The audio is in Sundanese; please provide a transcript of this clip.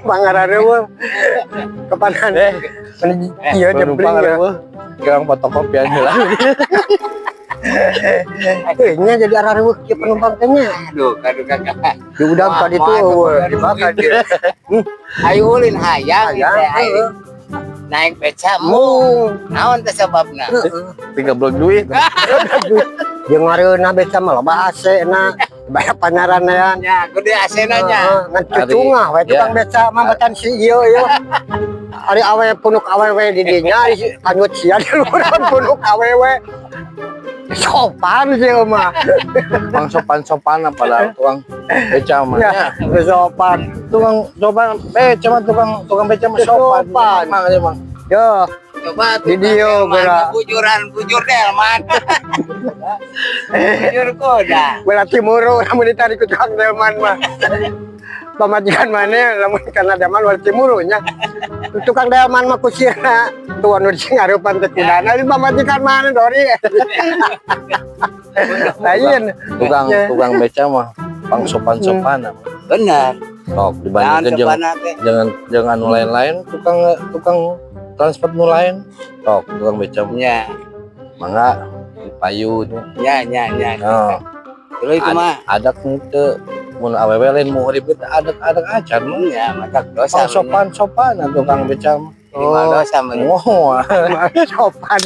Penumpang arareuweuh. Kapanan? Iya Penumpang jebling ya. Areuweuh. Kirang fotokopian heula. Eh, nya jadi arareuweuh kieu penumpang teh nya. Aduh, aduh kakak. Di udah Wah, tadi tuh wah, euweuh aduh, dibakar dia. Ayo ulin hayang Hayang, teh, ayo. Heeh. Naik beca mu. Mung. Naon teh sababna? Heeh. Tinggal blok duit. Jeung ngareunah beca mah loba AC na. Bayar panyaranean. Ya, gede AC-na nya. Heeh, ngan cucungah we tukang beca mah batan si ieu ieu. Ari awe punuk awewe di dinya, ari kanyut sia di luhuran punuk awewe. Sopan sih mah. Mang sopan-sopan padahal tukang beca mah. Ya, sopan. Tukang sopan beca mah, tukang tukang beca mah sopan. Sopan. Mang aja, Mang. Yo, Coba Di dieu, tukang geura. delman, bujuran bujur delman. Bujur kuda. Berarti muru lamun ditarik ku tukang delman mah. Pamajikan mana lamun kana delman berarti muru nya. Tukang delman mah kusirna tuan nu sing ngarupan teh kudana di pamajikan mana dori. Lain. Tukang Ya. tukang beca mah pang sopan-sopan. Bener. Sok Naon dibandingkan jeung sopanna teh? Jangan jangan nu lain-lain, tukang tukang transport nu lain. Sok tukang beca mah. Ya, Mangga dipayu nya. Ya, ya, ya. Oh, Terus kumaha? Adak teu mun awewe lain mau ribet adak-adak acan mah. Ya, matak dosa. Pang sopan-sopan tukang beca mah. Minimal dosa meureun. Oh, Sopan.